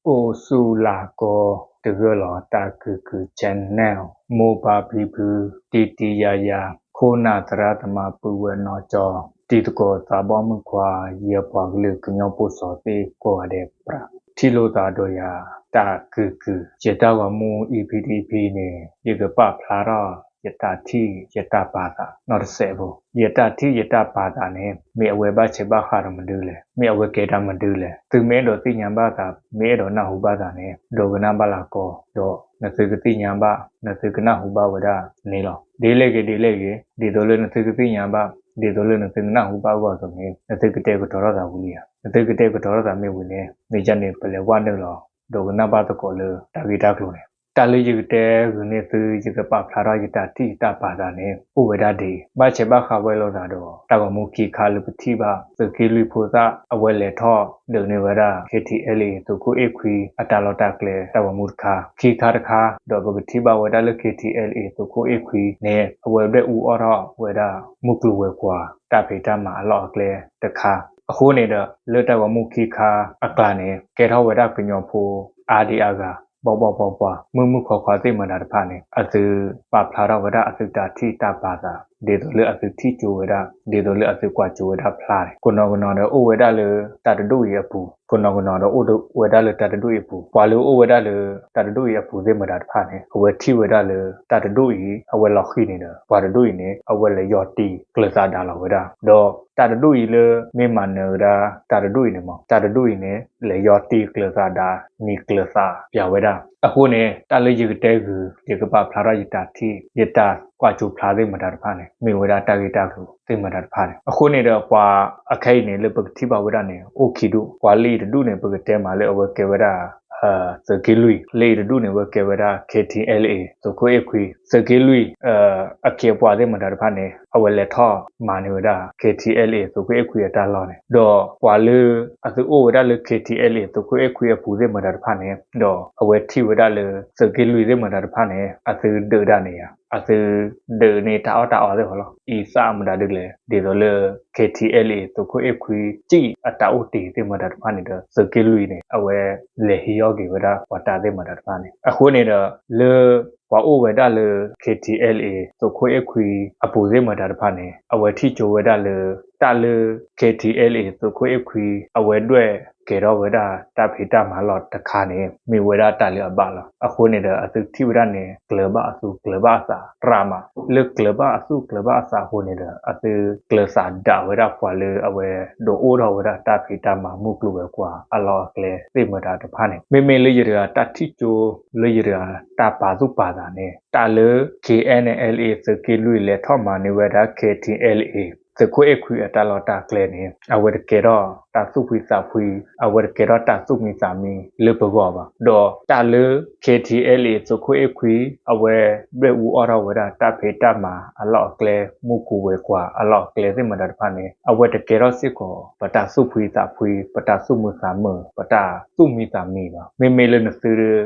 အိၣ်ဆူၣ်လၢ်ကီတဂၢၢ်လီၤ တၢ်ကုၢ်ကုၢ် channel မိၢ်ပၢ်ဖံဖု တံၤတံၤယၤယၤ ခိၣ်နၢ်သရၣ်သမါ ပုၢ်ဝဲၢ်နီၢ်ကၠီ တံၤသကိးသးဘီမုၣ်ခွါ ယပှၤကလုာ်ကညီဖိစီၤသ့ၣ်ကိးဂၤဒဲး ပြးထံၣ်လိာ်သးဒီးယၤ တၢ်ကုၢ်ကုၢ် ယတၢ်ဂီၤမူ EP EP န့ၣ် ယကပာ်ဖျါထီၣ် ယတၢ်ထံၣ်ယတၢ်ပာ်သး နီၢ်တစဲးဖိ ယတၢ်ထံၣ်ယတၢ်ပာ်သးန့ၣ် မ့ၢ်အဝဲဘၣ်ဆဲးဘၣ်ဃးဒီးမနုၤလဲၣ်, မ့ၢ်အဝဲကဲတၢ်မနုၤလဲၣ်, သုမ့ၢ်အဲၣ်ဒိးသ့ၣ်ညါဘၣ်သး မ့ၢ်အဲၣ်ဒိးနၢ်ဟူဘၣ်သးန့ၣ် ဒိကနၣ်ဘၣ်လၢ်ကီ ဒီးနသုကသ့ၣ်ညါဘၣ် နသုကနၢ်ဟူဘၣ်ဝဲဒၣ်န့ၣ်လီၤ. ဒ်လဲၣ်ဂ့ၤဒ်လဲၣ်ဂ့ၤ ဒ်သိးလၢနသုကသ့ၣ်ညါဘၣ် ဒ်သိးလၢနသုကနၢ်ဟူဘၣ်အဂီၢ်အသိးန့ၣ် နသုကတဲာ်ကတီၤထီၣ်သးဝံၤလံဧါ. နသုကတဲာ်ကတီၤထီၣ်သးမ့ၢ်ဝံၤန့ၣ် မ့ၢ်ဒ်န့ၣ် ပလဲၤဝဲနုာ်လီၤ ဒိကနၣ်ဘၣ်သကိးလၢတၢ်ဂ့ၢ်တၢ်ကျိၤန့ၣ် တၢ်လၢယကတဲဂုာ်န့ၢ်သု ယကပာ်ဖျါထီၣ်ယတၢ်ထံၣ်ယတၢ်ပာ်သးန့ၣ် အိၣ်ဝဲဒၣ်ဒ်အံၤ, ဘၣ်ဆဲးဘၣ်ဃးဝဲလိာ်သးဒီး တၢ်ဂီၤမူခံခါလၢပထံၣ်ဘၣ် သုးက့လွံၢ်ဖိသၣ် အဝဲလဲၤထီၣ်ဒုးန့ၢ်ဝဲဒၣ် KTLA သုးခိၣ်အ့ၣ်ခွံ အတၢ်လီၢ်တၢ်ကျဲ တၢ်ဂီၤမူတခါ, ခံခါတခါ ဒီးပကထံၣ်ဘၣ်ဝဲဒၣ်လၢ KTLA သုးခိၣ်အ့ၣ်ခွံန့ၣ် အဝဲဘျဲၣ်အူအီၣ်ထီၣ်ဝဲဒၣ် မုၢ်ကျိၤဝဲၤကွာ် တၢ်ဖံးတၢ်မၤအလီၢ်အကျဲတခါ, အဃိန့ၣ်ဒီး လၢတၢ်ဂီၤမူခံခါအကျါန့ၣ် ကဲထီၣ်ဝဲဒၣ်ကညီဖိ အါဒံအါဂၤ ဘီဘီဘီဘီ မုၢ်မုၢ်ခွါခွါသ့ၣ်မတၤတဖၣ်န့ၣ် အသုပာ်ဖျါထီၣ်ဝဲဒၣ်အသုတၢ်ထံၣ်တၢ်ပာ်သး ဒ်သိးလၢအသုထံၣ်ကၠိဝဲဒၣ် ဒ်သိးလၢအသုကွၢ်ကၠိဝဲဒၣ်ဖျါန့ၣ် ကနီၤကနီၤဒီးအိၣ်ဝဲဒၣ်လၢတၢ်တဒူၣ်အံၤအပူၤ, ကနီၤကနီၤဒီးအိၣ်ဝဲဒၣ်လၢတၢ်တဒူၣ်အံၤအပူၤ, ပှၤလၢအိၣ်ဝဲဒၣ်လၢတၢ်တဒူၣ်အံၤအပူၤသ့ၣ်မတၤတဖၣ်န့ၣ် အဝဲထံၣ်ဝဲဒၣ်လၢတၢ်တဒူၣ်အံၤ အဝဲလီၤဃံၤန့ၣ်ဒီး ပှၤတဒူၣ်အံၤန့ၣ် အဝဲလဲၤယီၤတံၢ်ကျၢၤသးဒါလီၤဝဲဒၣ်, ဒီးတၢ်တဒူၣ်အံၤလၢမ့ၢ်မၤနၢၤဝဲဒၣ် တၢ်တဒူၣ်အံၤန့ၣ်မး တၢ်တဒူၣ်အံၤန့ၣ် လဲၤယီၤတံၢ်ကျၢၤသးဒါ မံၤကျၢၤသးပၠးဝဲဒၣ်. အဃိန့ၣ် တၢ်လၢယကတဲဂုာ် ယကပာ်ဖျါထီၣ်ယတၢ်ထံၣ် ယတၢ်ကွၢ်ကၠိဖျါသ့ၣ်မတၤတဖၣ်န့ၣ် မ့ၢ်ဝဲဒၣ်တၢ်ဂ့ၢ်တၢ်ကျိၤသ့ၣ်မတၤတဖၣ်န့ၣ် အဃိန့ၣ်ဒီးပှၤအခဲအံၤန့ၣ် လၢပကထံၣ်ဘၣ်ဝဲဒၣ်န့ၣ် အိၣ်ခံဒူၣ်, ပှၤလၢအံၤတဒူၣ်န့ၣ် ပကတဲမးလၢအဝဲကဲဝဲဒၣ် သုးက့လွံၢ်, လၢအံၤတဒူၣ်န့ၣ် အဝဲကဲဝဲဒၣ် KTLA သုးခိၣ်အ့ၣ်ခွံ, သုးက့လွံၢ် အခ့အပှၤသ့ၣ်မတၤတဖၣ်န့ၣ် အဝဲလဲၤထီၣ်မၤန့ၢ်ဝဲဒၣ် KTLA သုးခိၣ်အ့ၣ်ခွံအတၢ်လီၢ်န့ၣ်, ဒီးပှၤလၢအသုအိၣ်ဝဲဒၣ်လၢ KTLA သုးခိၣ်အ့ၣ်ခွံအပူၤသ့ၣ်မတၤတဖၣ်န့ၣ် ဒီးအဝဲထံၣ်ဝဲဒၣ်လၢ သုးက့လွံၢ်သ့ၣ်မတၤတဖၣ်န့ၣ် အသုဒုးဒၣ်န့ၣ်ယါ, အသုဒုးန့ၢ်တၢ်အီၣ်တၢ်အီသ့ၣ်ဃီလီၤ. အံသၣ်မတၤဒုလဲၣ် ဒ်သိးလၢ KTLA သုးခိၣ်အ့ၣ်ခွံ စံၣ်အတၢ်အိၣ်တ့ၢ်သ့ၣ်မတၤတဖၣ်န့ၣ်ဒီး သုးက့လွံၢ်န့ၣ် အဝဲလဲၤဟံးအီၣ်က့ၤဝဲဒၣ်ပှၤတၢ်သ့ၣ်မတၤတဖၣ်န့ၣ် အဃိန့ၣ်ဒီး လၢပှၤအိၣ်ဝဲဒၣ်လၢ KTLA သုးခိၣ်အ့ၣ်ခွံအပူၤသ့ၣ်မတၤတဖၣ်န့ၣ် အဝဲထံၣ်ကၠိဝဲဒၣ်လၢ တၢ်လၢ KTLA သုးခိၣ်အ့ၣ်ခွံ အဝဲဒွဲၣ်ကဲထီၣ်ဝဲဒၣ်တၢ်ဖံးတၢ်မၤလီၢ်တခါန့ၣ် မ့ၢ်ဝဲဒၣ်တၢ်လၢအဘၣ်လီၤ. အဃိန့ၣ်ဒီး အသုထံၣ်ဝဲဒၣ်န့ၣ် ကျၢၤဘၣ်အသူကျၢၤဘၣ်အသးရၣ်မး, လၢကျၢၤဘၣ်အသူကျၢၤဘၣ်အသးအဃိန့ၣ်ဒီး အသုကျၢၤသးဒးဝဲဒၣ်ပှၤလၢအဝဲဒိးအိၣ်ထီၣ်ဝဲဒၣ်တၢ်ဖံးတၢ်မၤ မုၢ်ကျိၤဝဲၤကွာ်အလီၢ်အကျဲသ့ၣ်မတၤတဖၣ်န့ၣ် မ့မ့ၢ်လၢယတဂၤတၢ်ထံၣ်ကၠိ လၢယတဂၤတၢ်ပာ်သူၣ်ပာ်သးန့ၣ် တၢ်လၢ KNLA သုးက့လွံၢ်လဲၤထီၣ်မၤန့ၢ်ဝဲဒၣ် KTLA သုးခိၣ်အ့ၣ်ခွံအတၢ်လီၢ်တၢ်ကျဲန့ၣ် အဝဲတကဲထီၣ်တၢ်သူၣ်ဖှံသးဖှံ, အဝဲတကဲထီၣ်တၢ်သူၣ်မံသးမံလၢပဂီၢ်ဘၣ်. ဒီးတၢ်လၢ KTLA သုးခိၣ်အ့ၣ်ခွံ အဝဲဘျဲၣ်အူအီၣ်ထီၣ်ဝဲဒၣ်တၢ်ဖံးတၢ်မၤအလီၢ်အကျဲ မုၢ်ကျိၤဝဲၤကွာ်အလီၢ်အကျဲသ့ၣ်မတၤတဖၣ်န့ၣ် အဝဲတကဲထီၣ်စ့ၢ်ကီး ပတၢ်သူၣ်ဖှံသးဖှံ, ပတၢ်သူၣ်မံသးမံ, ပတၢ်သူၣ်မံသးမံဘၣ်. မ့မ့ၢ်လၢနသု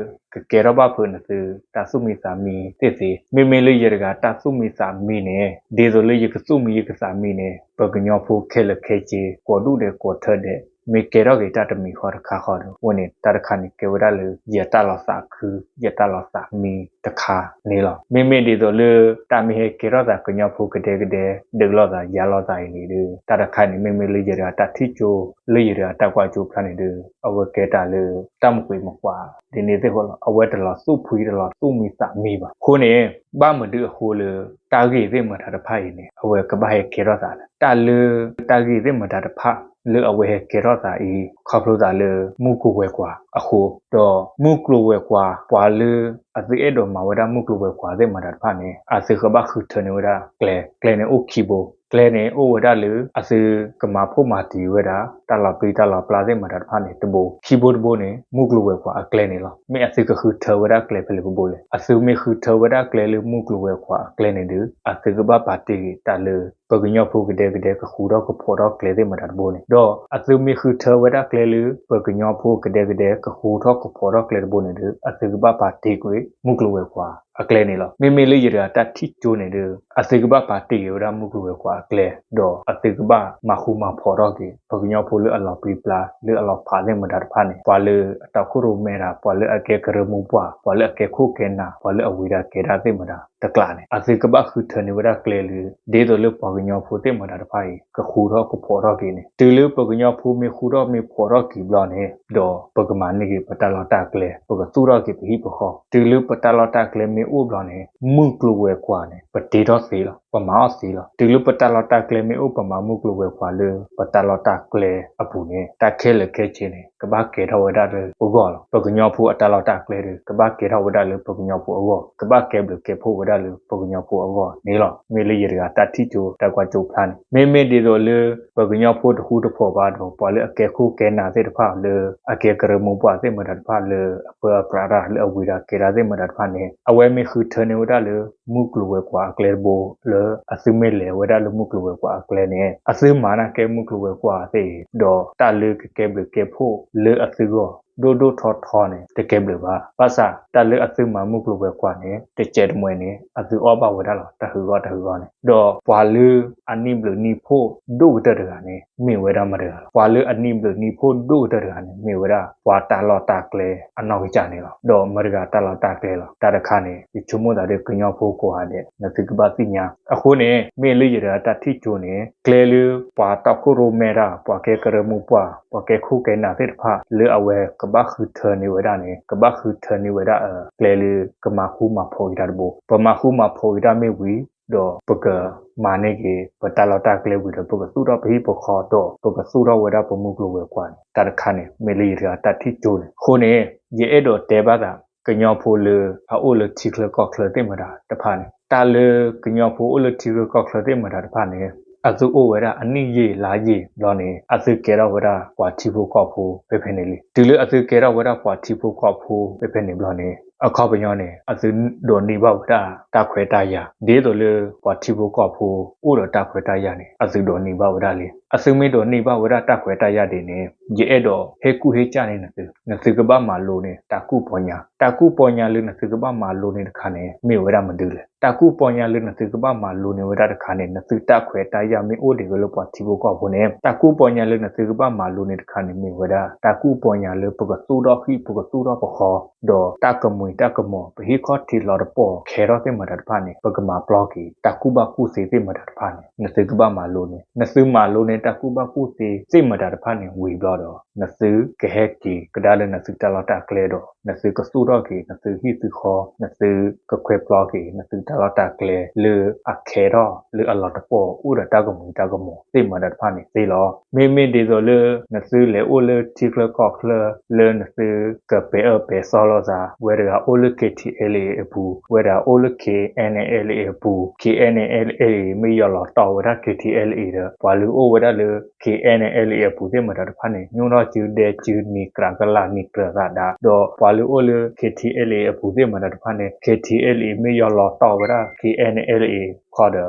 ကကဲထီၣ်ဘၣ်ဖုးနသု တၢ်သူၣ်မံသးမံသ့ၣ်သ့, မ့မ့ၢ်လၢယတဂၤတၢ်သူၣ်မံသးမံန့ၣ် ဒ်သိးလၢယကသူၣ်မံယကသးမံန့ၣ် ပှၤကညီဖိခဲလၢာ်ခဲဆ့ ကိးဒူၣ်ဒဲးကိးထၢဒဲး မ့ၢ်ကဲထီၣ်က့ၤတၢ်တမံၤဃီတခါဃီဒီး အဃိန့ၣ် တၢ်တခါန့ၣ်ကဲဝဲဒၣ်လၢ ယတၢ်လီၤသးခု ယတၢ်လီၤသးမံတခါန့ၣ်လီၤ. မ့မ့ၢ်ဒ်သိးလၢ တၢ်မ့ၢ်ဟဲကဲထီၣ်သးကညီဖိကဒဲကဒဲ ဒုးလိာ်သးယၤလိာ်သးအံၤန့ၣ်ဒီး တၢ်တခါန့ၣ် မ့မ့ၢ်လၢယတဂၤတၢ်ထံၣ်ကၠိ လၢယတဂၤတၢ်ကွၢ်ကၠိဖျါန့ၣ်ဒီး အဝဲကဲတၢ်လၢ တၢ်မကွံာ်မကွၢ် ဒ်န့ၣ်သ့ၣ်ဃီလီၤ. အဝဲတလီၤသူၣ်ဖှံတလီၤသူၣ်မံသးမံဘၣ်. အဃိန့ၣ် ဘၣ်မနုၤအဃိလၢ တၢ်ဂ့ၢ်သ့ၣ်မတၤတဖၣ်အံၤန့ၣ် အဝဲကဘၣ်ဟဲကဲထီၣ်သးလဲၣ်. တၢ်လၢ တၢ်ဂ့ၢ်သ့ၣ်မတၤတဖၣ် လၢအဝဲဟဲကဲထီၣ်သးအံၤ ခီဖျိသးလၢ မုၢ်ကျိၤဝဲၤကွာ်အဃိ ဒီးမုၢ်ကျိၤဝဲၤကွာ် ပှၤလၢ အသုအဲၣ်ဒိးမၤဝဲဒၣ်မုၢ်ကျိၤဝဲၤကွာ်သ့ၣ်မတၤတဖၣ်န့ၣ် အသုကဘၣ်ဃုထၢန့ၢ်ဝဲဒၣ်ကျဲ, ကျဲန့ၣ်အိၣ်ခံဘိ, ကျဲန့ၣ်အိၣ်ဝဲဒၣ်လၢ အသုကမၤဖှိၣ်မၤတံၤဝဲဒၣ် တၢ်လီၤပျံၤတၢ်လီၤပျါသ့ၣ်မတၤတဖၣ်န့ၣ်တဘိ, ခံဘိတဘိန့ၣ် မုၢ်ကျိၤဝဲၤကွာ်အကျဲန့ၣ်လီၤ. မ့ၢ်အသုကဃုထၢဝဲဒၣ်ကျဲဖဲလဲၣ်ပဘိလဲၣ်. အသုမ့ၢ်ဃုထၢဝဲဒၣ်ကျဲလၢမုၢ်ကျိၤဝဲၤကွာ်အကျဲန့ၣ်ဒီး အသုကဘၣ်ပာ်တ့ၢ်ဂ့ၤတၢ်လၢ ပှၤကညီဖိကဒဲကဒဲကဃူထီၣ်ကဖိးထီၣ်ကျဲသ့ၣ်မတၤတဘိန့ၣ်, ဒီးအသုမ့ၢ်ဃုထၢဝဲဒၣ်ကျဲလၢ ပှၤကညီဖိကဒဲကဒဲကဃူထီၣ်ကဖိးထီၣ်ကျဲတဘိန့ၣ်ဒီး အသုကဘၣ်ပာ်တ့ၢ်ကွံာ် မုၢ်ကျိၤဝဲၤကွာ် အကျဲန့ၣ်လီၤ. မ့မ့ၢ်လၢယတဂၤတၢ်ထံၣ်ကၠိန့ၣ်ဒီး အသုကဘၣ်ပာ်တ့ၢ်က့ၤဝဲဒၣ်မုၢ်ကျိၤဝဲၤကွာ်အကျဲ ဒီးအသုကဘၣ်မၤဃူမၤဖိးထီၣ်က့ၤ ပှၤကညီဖိလၢအလီၤပြံပြါ လၢအလီၤဖးသ့ၣ်မတၤတဖၣ်န့ၣ် ပှၤလၢအတီခိၣ်ရိၣ်မဲတၢ် ပှၤလၢအကဲကရၢမိၢ်ပှၢ် ပှၤလၢအကဲခိၣ်ကဲနၢ် ပှၤလၢအဝံတၢ်ကဲတၢ်သ့ၣ်မတၤတကျးန့ၣ် အသုကဘၣ်ဃုထၢန့ၢ်ဝဲဒၣ်ကျဲလၢ ဒ်သိးလၢပှၤကညီဖိသ့ၣ်မတၤတဖၣ်အံၤ ကဃူထီၣ်ကဖိးထီၣ်က့ၤန့ၣ် တုၤလၢပှၤကညီဖိမ့ၢ်ဃူထီၣ်မ့ၢ်ဖိးထီၣ်က့ၤဘျီန့ၣ် ဒီးပကမၤန့ၢ်က့ၤပတၢ်လီၢ်တၢ်ကျဲ ပကသူၣ်ထီၣ်က့ၤပဟံၣ်ပဃီ တုၤလၢပတၢ်လီၢ်တၢ်ကျဲမ့ၢ်အိၣ်ဘျီန့ၣ် မုၢ်ကျိၤဝဲၤကွာ်န့ၣ် ပတ့ထီၣ်သ့လီၤ. ပမၤအီၣ်သ့လီၤ. တုၤလၢပတၢ်လီၢ်တၢ်ကျဲမ့ၢ်အိၣ် ပမၤမုၢ်ကျိၤဝဲၤကွာ်လၢ ပတၢ်လီၢ်တၢ်ကျဲအပူၤန့ၣ် တၢ်ခဲလၢာ်ခဲဆ့န့ၣ် ကဘၣ်ကဲထီၣ်ဝဲဒၣ်လၢပဂီၢ်လီၤ. ပှၤကညီဖိအတၢ်လီၢ်တၢ်ကျဲဒီး ကဘၣ်ကဲထီၣ်ဝဲဒၣ်လၢပှၤကညီဖိအဂီၢ် ကဘၣ်ကဲဘျုးကဲဖှိၣ်ဝဲဒၣ်လၢပှၤကညီဖိအဂီၢ်န့ၣ်လီၤ. မ့ၢ်လၢယတဂၤတၢ်ထံၣ်ကၠိတၢ်ကွၢ်ကၠိဖျါန့ၣ် မ့မ့ၢ်ဒ်သိးလၢ ပှၤကညီဖိတဃူတဖိးဘၣ်ဒီး ပှၤလၢအကဲခိၣ်ကဲနၢ်သ့ၣ်တဖၣ် လၢအကဲကရၢမိၢ်ပှၢ်သ့ၣ်မတၤတဖၣ် လၢအပၢအပြးတၢ် လၢအဝံတၢ်ကဲတၢ်သ့ၣ်မတၤတဖၣ်န့ၣ် အဝဲမ့ၢ်ဃုထၢန့ၢ်ဝဲဒၣ်လၢ မုၢ်ကျိၤဝဲၤကွာ်အကျဲတဘိ လၢအသုမ့ၢ်လဲၤဝဲဒၣ်လၢမုၢ်ကျိၤဝဲၤကွာ်အကျဲန့ၣ် အသုမၤန့ၢ်ကဲမုၢ်ကျိၤဝဲၤကွာ်သ့ၣ်အံၤ ဒီးတၢ်လၢကကဲဘျုးကဲဖှိၣ်လၢအသုဂီၢ် ဒိၣ်ဒိၣ်ထီထီန့ၣ် တကဲဘျုးဘၣ်. ဘၣ်ဆၣ် တၢ်လၢအသုမၤမုၢ်ကျိၤဝဲၤကွာ်န့ၣ် တစဲးတမှဲၤန့ၣ် အသုအီၣ်ဘၣ်ဝဲဒၣ်လီၤ တၢ်ဟးဂီၤတၢ်ဟးဂီၤန့ၣ် ဒီးပှၤလၢအနံၣ်ဘျုးနံၣ်ဖှိၣ်ဒိၣ်ကတၢၢ်တဂၤန့ၣ် မ့ၢ်ဝဲဒၣ်မတၤတဂၤလီၤ. ပှၤလၢအနံၣ်ဘျုးနံၣ်ဖှိၣ်ဒိၣ်ကတၢၢ်တဂၤန့ၣ် မ့ၢ်ဝဲဒၣ်ပှၤတၢ်လီၢ်တၢ်ကျဲအနီၢ်ကစၢ်န့ၣ်လီၤ. ဒီးမတၤတဂၤတၢ်လီၢ်တၢ်ကျဲလီၤ. တၢ်တခါန့ၣ် ယဆိကမိၣ်သးဒီးကညီဖိကိးဂၤဒဲး နသုကဘၣ်သ့ၣ်ညါ. အဃိန့ၣ် မ့ၢ်လၢယတဂၤတၢ်ထံၣ်ကၠိန့ၣ် ကျဲလၢပှၤတီခိၣ်ရိၣ်မဲတၢ် ပှၤကဲကရၢမိၢ်ပှၢ် ပှၤကဲခိၣ်ကဲနၢ်သ့ၣ်တဖၣ် လၢအဝဲကဘၣ်ဃုထၢန့ၢ်ဝဲဒၣ်န့ၣ် ကဘၣ်ဃုထၢန့ၢ်ဝဲဒၣ်အကျဲလၢကမၤဃူမၤဖိးက့ၤတၢ်တဘိ ပမၤဃူမၤဖိးက့ၤတၢ်မ့ၢ်ဝံၤ ဒီးပကမၤန့ၢ်က့ၤ ပတၢ်လီၢ်တၢ်ကျဲဝံၤဒီး ပကသူၣ်ထီၣ်ပဟံၣ်ပဃီဒီး ပကသူၣ်ထီၣ်ဝဲဒၣ်ပမုၢ်ကျိၤဝဲၤကွာ်န့ၣ် တၢ်တခါန့ၣ် မ့ၢ်လၢယတဂၤတၢ်ထံၣ်ကၠိန့ၣ်. အဃိန့ၣ် ယအဲၣ်ဒိးတဲဘၣ်သး ကညီဖိလၢအအိၣ်လၢထံချၢကီၢ်ချၢသ့ၣ်မတၤတဖၣ်န့ၣ် တၢ်လၢကညီဖိအိၣ်လၢထံချၢကီၢ်ချၢသ့ၣ်မတၤတဖၣ်န့ၣ် အသုအိၣ်ဝဲဒၣ်အနံၣ်ယံာ်လါယံာ်ဘျီန့ၣ် အသုကဲထီၣ်ဝဲဒၣ်ပှၤထံဖိကီၢ်ဖိဖဲဖဲန့ၣ်လံ. တုၤလၢအသုကဲထီၣ်ဝဲဒၣ်ပှၤထံဖိကီၢ်ဖိဖဲဖဲန့ၣ်ဘျီန့ၣ် အခီပညီန့ၣ် အသုဒိးန့ၢ်ဘၣ်ဝဲဒၣ်တၢ်ခွဲးတၢ်ယာ် ဒ်သိးလၢပှၤထံဖိကီၢ်ဖိ အိၣ်ဒီးတၢ်ခွဲးတၢ်ယာ်န့ၣ် အသုဒိးန့ၢ်ဘၣ်ဝဲဒၣ်လံ. အသုမ့ၢ်ဒိးန့ၢ်ဘၣ်ဝဲဒၣ်တၢ်ခွဲးတၢ်ယာ်ဒ်န့ၣ် ယအဲၣ်ဒိးဟ့ၣ်ကူၣ်ဟ့ၣ်ကၢ်န့ၢ်နသု, နသုကဘၣ်မၤလိန့ၢ်တၢ်ကူၣ်ပီညါ, တၢ်ကူၣ်ပီညါလၢနသုကဘၣ်မၤလိန့ၢ်တခါန့ၣ် မ့ၢ်ဝဲဒၣ်မနုၤလဲၣ်. တၢ်ကူၣ်ပီညါလၢနသုကဘၣ်မၤလိန့ၢ်ဝဲဒၣ်တခါန့ၣ် နသုတၢ်ခွဲးတၢ်ယာ်မ့ၢ်အိၣ်ဒံးကလၢပှၤထံဖိကီၢ်ဖိန့ၣ် တၢ်ကူၣ်ပီညါလၢနသုကဘၣ်မၤလိန့ၢ်တခါန့ၣ် မ့ၢ်ဝဲဒၣ် တၢ်ကူၣ်ပီညါလၢပကသူၣ်ထီၣ်ဟံၣ် ပကသူၣ်ထီၣ်ပဃီ ဒီးတၢ်ကမှံၤတၢ်ကမီၤ ပဟံၣ်ခီၣ်ထံးလီၤတပီၢ်ခဲထီၣ်သ့ၣ်မတၤတဖၣ်န့ၣ် ပကမၤပျီက့ၤ တၢ်ကူၣ်ဘၣ်ကူၣ်သ့သ့ၣ်မတၤတဖၣ်န့ၣ် နသုကဘၣ်မၤလိန့ၢ်. နသုမၤလိန့ၢ်တၢ်ကူၣ်ဘၣ်ကူၣ်သ့သ့ၣ်မတၤတဖၣ်န့ၣ်ဝံၤဘျီဒီး နသုကဟဲက့ၤကဒါလၢနသုတၢ်လီၢ်တၢ်ကျဲဒီး နသုကသူၣ်ထီၣ်က့ၤ နသုဟံၣ်သုဃီ နသုကခွဲးပျီက့ၤ နသုတၢ်လီၢ်တၢ်ကျဲလၢအခဲထီၣ်လၢအလီၤတပီၢ် အိၣ်ဒီးတၢ်ကမှံၤတၢ်ကမီၤသ့ၣ်မတၤတဖၣ်န့ၣ်သ့လီၤ. မ့မ့ၢ်ဒ်သိးလၢ နသုလဲၤအိၣ်လၢထံချၢကီၢ်ချၢ လၢနသုကပဲာ်အၢပဲာ်သီလိာ်သး ဝဲတဂၤအိၣ်လၢ K T L A အပူၤ, ဝဲတဂၤအိၣ်လၢ K N L A အပူၤ, K N L A မ့ၢ်ယီၢ်လီၤတီၢ်ဝဲဒၣ် K T L A ဒီး ပှၤလၢအိၣ်ဝဲဒၣ်လၢ K N L A အပူၤသ့ၣ်မတၤတဖၣ်န့ၣ် ညိၣ်ထီၣ်စုဒဲစုနံၤကြၤကလၢ်နံၤကြၢးသးဒါ ဒီးပှၤလၢအိၣ်လၢ K T L A အပူၤသ့ၣ်မတၤတဖၣ်န့ၣ် K T L A မ့ၢ်ယီၢ်လီၤတီၢ်ဝဲဒၣ် K N L A ခီဒီး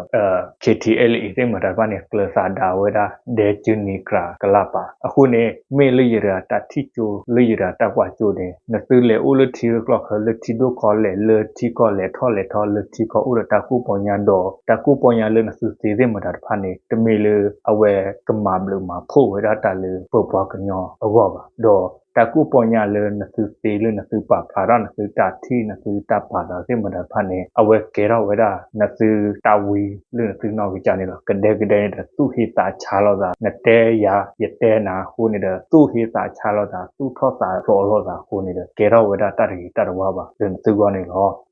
K T L A သ့ၣ်မတၤတဖၣ်န့ၣ် ကြၢးသးဒါဝဲဒၣ် ဒဲစုနံၤကြၤကလၢ်ပာ်. အဃိန့ၣ် မ့ၢ်လၢယတဂၤတၢ်ထံၣ်ကၠိ လၢယတဂၤတၢ်ကွၢ်ကၠိန့ၣ် နသုလဲၤအိၣ်လၢထံဂၢၢ်ကျီၢ်ချၢ လၢထံဒိၣ်ကီၢ်လဲၢ် လၢထံကီၢ်လဲၢ်ထီၣ်လဲၢ်ထီ လၢထံကီၢ်အိၣ်ဒီးတၢ်ကူၣ်ပီညါဒီး တၢ်ကူၣ်ပီညါလၢနသုသ့သ့ၣ်မတၤတဖၣ်န့ၣ် တမ့ၢ်လၢအဝဲကမၤဘျုးမၤဖှိၣ်ဝဲဒၣ်တၢ်လၢပပှၤကညီအဂီၢ်ဘၣ်. ဒီးတၢ်ကူၣ်ပီညါလၢနသုသ့လၢနသုပာ်ဖျါထီၣ် နသုတၢ်ထံၣ်နသုတၢ်ပာ်သးသ့ၣ်မတၤတဖၣ်န့ၣ် အဝဲကဲထီၣ်ဝဲဒၣ် နသုတၢ်ဝံလၢနသုနီၢ်ကစၢ်န့ၣ်လီၤ. ကဒဲကဒဲန့ၣ်ဒီး သူၣ်ဟ့သးဆါလိာ်သး နတဲယၤ ယတဲနၤအဃိန့ၣ်ဒီး သူၣ်ဟ့သးဆါလိာ်သး သူၣ်ထီၣ်သးဖျိးလိာ်သးအဃိန့ၣ်ဒီး ကဲထီၣ်ဝဲဒၣ်တၢ်တဂ့ၤတၢ်တဝါဘၣ်လၢနသုဂီၢ်န့ၣ်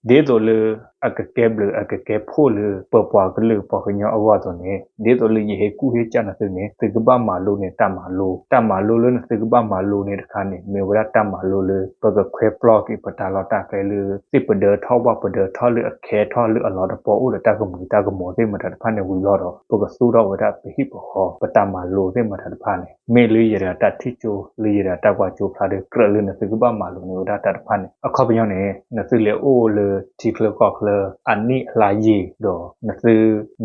လီၤ. ဒ်သိးလၢအကကဲဘျုးအကကဲဖှိၣ်လၢပပှၤကလုာ်ပှၤကညီအဂီၢ်အသိးန့ၣ် ဒ်သိးလၢယဟ့ၣ်ကူၣ်ဟ့ၣ်ကၢ်နသုန့ၣ် သုကဘၣ်မၤလိန့ၢ်တၢ်မၤလိ, တၢ်မၤလိလၢနသုကဘၣ်မၤလိန့ၢ်တခါန့ၣ် မ့ၢ်ဝဲဒၣ်တၢ်မၤလိလၢ ပကခွဲးပျီက့ၤပတၢ်လီၢ်တၢ်ကျဲလၢ သ့ၣ်ပဒၢထီၣ်ဘၣ်ပဒၢထီၣ်လၢအခဲထီၣ်လၢအလီၤတပီၢ်အိၣ်ဒီးတၢ်ကမှံၤတၢ်ကမီၤသ့ၣ်မတၤတဖၣ်န့ၣ်ဝံၤဘျီဒီး ပကသူၣ်ထီၣ်ဝဲဒၣ်ပဟံၣ်ပဃီ ပတၢ်မၤလိသ့ၣ်မတၤတဖၣ်န့ၣ် မ့ၢ်လၢယတဂၤတၢ်ထံၣ်ကၠိ လၢယတဂၤတၢ်ကွၢ်ကၠိဖျါဒီး ကြၢးလၢနသုကဘၣ်မၤလိန့ၢ်ဝဲဒၣ်တၢ်တဖၣ်န့ၣ် အခီပညီန့ၣ် နသုလဲၤအိၣ်လၢထံချၢကီၢ်ချၢ အနံၣ်အလါယံာ်ဒီး နသု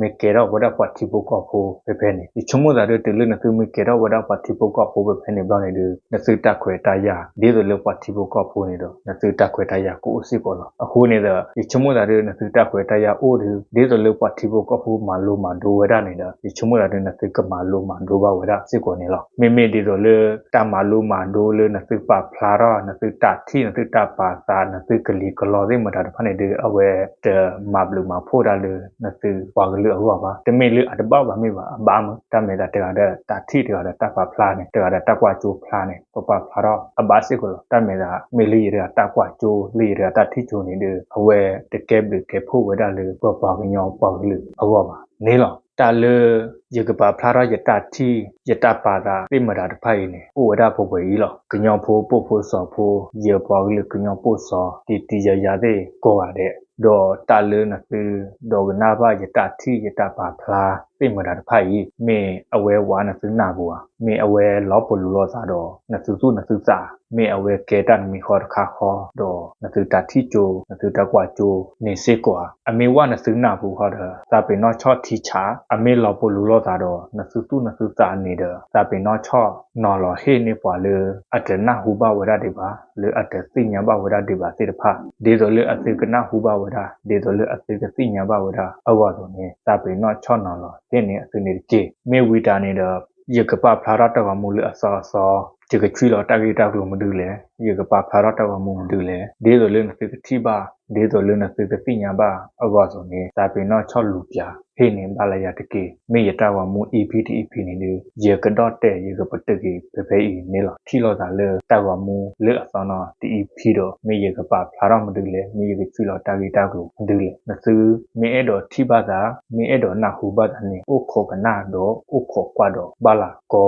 မ့ၢ်ကဲထီၣ်ဝဲဒၣ်ပှၤထံဖိကီၢ်ဖိဖဲဖဲန့ၣ် ယဆိကမိၣ်သးဒ် တုၤလၢနသုမ့ၢ်ကဲထီၣ်ဝဲဒၣ်ပှၤထံဖိကီၢ်ဖိဖဲဖဲန့ၣ်ဘျီန့ၣ်ဒီး နသုတၢ်ခွဲးတၢ်ယာ် ဒ်သိးလၢပှၤထံဖိကီၢ်ဖိန့ၣ်ဒီး နသုတၢ်ခွဲးတၢ်ယာ်ကအိၣ်စ့ၢ်ကီးလီၤ. အဃိန့ၣ်ဒီး ယဆိကမိၣ်သးဒ် နသုတၢ်ခွဲးတၢ်ယာ်အိၣ်ဒီး ဒ်သိးလၢပှၤထံဖိကီၢ်ဖိမၤလိမၤဒိဝဲဒၣ်န့ၣ်ဒီး ယဆိကမိၣ်သးဒ် နသုကမၤလိမၤဒိဘၣ်ဝဲဒၣ်စ့ၢ်ကီးန့ၣ်လီၤ. မ့မ့ၢ်ဒ်သိးလၢ တၢ်မၤလိမၤဒိလၢနသုပာ်ဖျါထီၣ် နသုတၢ်ထံၣ် နသုတၢ်ပာ်သး နသုကလံၤကလီသ့ၣ်မတၤတဖၣ်န့ၣ်ဒီး အဝဲတမၤဘျုးမၤဖှိၣ်ဒၣ်လၢ နသုပှၤကလုာ်အဂီၢ်ဘၣ်. တမ့ၢ်လၢအတဘၣ်ဘၣ်မ့ၢ်ဘၣ် အဘၣ်မး တၢ်မ့ၢ်သးတဂၤဒီးတၢ်ထံၣ် တဂၤဒီးတၢ်ပာ်ဖျါန့ၣ် တဂၤဒီးတၢ်ကွၢ်ကၠိဖျါန့ၣ် ပပာ်ဖျါထီၣ်အဘၣ်စ့ၢ်ကီးလီၤ. တၢ်မ့ၢ်သး မ့ၢ်လၢယတဂၤတၢ်ကွၢ်ကၠိ လၢယတဂၤတၢ်ထံၣ်ကၠိန့ၣ်ဒီး အဝဲတကဲဘျုးကဲဖှိၣ်ဝဲဒၣ်လၢ ပပှၤကညီပှၤကလုာ်အဂီၢ်ဘၣ်န့ၣ်လီၤ. တၢ်လၢ ယကပာ်ဖျါထီၣ်ယတၢ်ထံၣ် ယတၢ်ပာ်သးသ့ၣ်မတၤတဖၣ်အံၤန့ၣ် အိၣ်ဝဲဒၣ်ပှဲၤပှဲၤအံၤလီၤ. ကညီဖိပိာ်ဖိစီၤဖိ ယပှၤကလုာ်ကညီပိာ်စီၤ တံၤတံၤယၤယၤသ့ၣ်ကိးဂၤဒဲး ဒီးတၢ်လၢနသု ဒိကနၣ်ဘၣ်ယတၢ်ထံၣ်ယတၢ်ပာ်ဖျါသ့ၣ်မတၤတဖၣ်အံၤ မ့ၢ်အဝဲဝးနသုနၢ်ပူၤဧါ, မ့ၢ်အဝဲလီၤပလိာ်လိာ်သးဒီး နသုသူၣ်နသုသး, မ့ၢ်အဝဲကဲတၢ်တမံၤဃီတခါဃီ ဒီးနသုတၢ်ထံၣ်ကၠိ နသုတၢ်ကွၢ်ကၠိန့ၣ်စ့ၢ်ကီးဧါ. အမ့ၢ်ဝးနသုနၢ်ပူၤဃီဒီး သးပ့ၤနီၣ်ဆီၣ်ထံဆး, အမ့ၢ်လီၤပလိာ်လိာ်သးဒီး နသုသူၣ်နသုသးန့ၣ်ဒီး သးပ့ၤနီၣ်ဆီၣ်နီၤလီၤဟ့ၣ်န့ၢ်ပှၤလၢ အတနၢ်ဟူဘၣ်ဝဲဒၣ်ဒံးဘၣ် လၢအတသ့ၣ်ညါဘၣ်ဝဲဒၣ်ဒံးဘၣ်သ့ၣ်တဖၣ် ဒ်သိးလၢအသုကနၢ်ဟူဘၣ်ဝဲဒၣ် ဒ်သိးလၢအသုကသ့ၣ်ညါဘၣ်ဝဲဒၣ်အဂီၢ်အသိးန့ၣ် သးပ့ၤနီၣ်ဆီၣ်နီၤလီၤဟ့ၣ်န့ၢ်အသုန့ၣ်တက့ၢ်. မ့ၢ်ဝံၤတၢ်န့ၣ်ဒီး ယကပာ်ဖျါထီၣ်တၢ်ဂီၤမူလၢအသီအသီ, ယကဆွံလီၤတၢ်ဂ့ၢ်တၢ်ကျိၤမနုၤလဲၣ်, ယကပာ်ဖျါထီၣ်တၢ်ဂီၤမူမနုၤလဲၣ်, ဒ်သိးလၢနသုကထံၣ်ဘၣ် ဒ်သိးလၢနသုကသ့ၣ်ညါဘၣ်အဂီၢ်အသိးန့ၣ် သးပ့ၤနီၣ်ဆီၣ်လူၤပၠးဟ့ၣ်န့ၢ်ဘၣ်လၢယၤတက့ၢ်. မ့ၢ်ယတၢ်ဂီၤမူ EP တ EP န့ၣ်ဒီး ယကဒီၣ်တဲာ် ယကပတုာ်က့ၤဖဲဖဲအံၤန့ၣ်လီၤ. ထံၣ်လိာ်သးလၢတၢ်ဂီၤမူလၢအသီနီၤ တ EP ဒီး မ့ၢ်ယကပာ်ဖျါထီၣ်မနုၤလဲၣ်, မ့ၢ်ယကဆွံလီၤတၢ်ဂ့ၢ်တၢ်ကျိၤမနုၤလဲၣ်, နသုမ့ၢ်အဲၣ်ဒိးထံၣ်ဘၣ်သး, မ့ၢ်အဲၣ်ဒိးနၢ်ဟူဘၣ်သးန့ၣ် အိၣ်ခိးကနၣ်ဒီးအိၣ်ခိးကွၢ်ဒီးဘၣ်လၢ်ကီ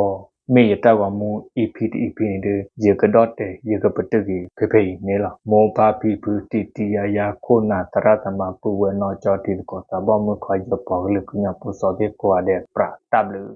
မ့ၢ်ယတၢ်ဂီၤမူ EP တ EP န့ၣ်ဒီး ယကဒီၣ်တဲာ် ယကပတုာ်က့ၤဖဲဖဲအံၤန့ၣ်လီၤ. မိၢ်ပၢ်ဖံဖု တံၤတံၤယၤယၤ ခိၣ်နၢ်သရၣ်သမါ ပုၢ်ဝဲၢ်နီၢ်ကၠီ တံၤသကိးသးဘီၣ်မုၣ်ခွါ ယပှၤကလုာ်ကညီဖိစီၤသ့ၣ်ကိးဂၤဒဲး ပြးတၢ်ဘျုး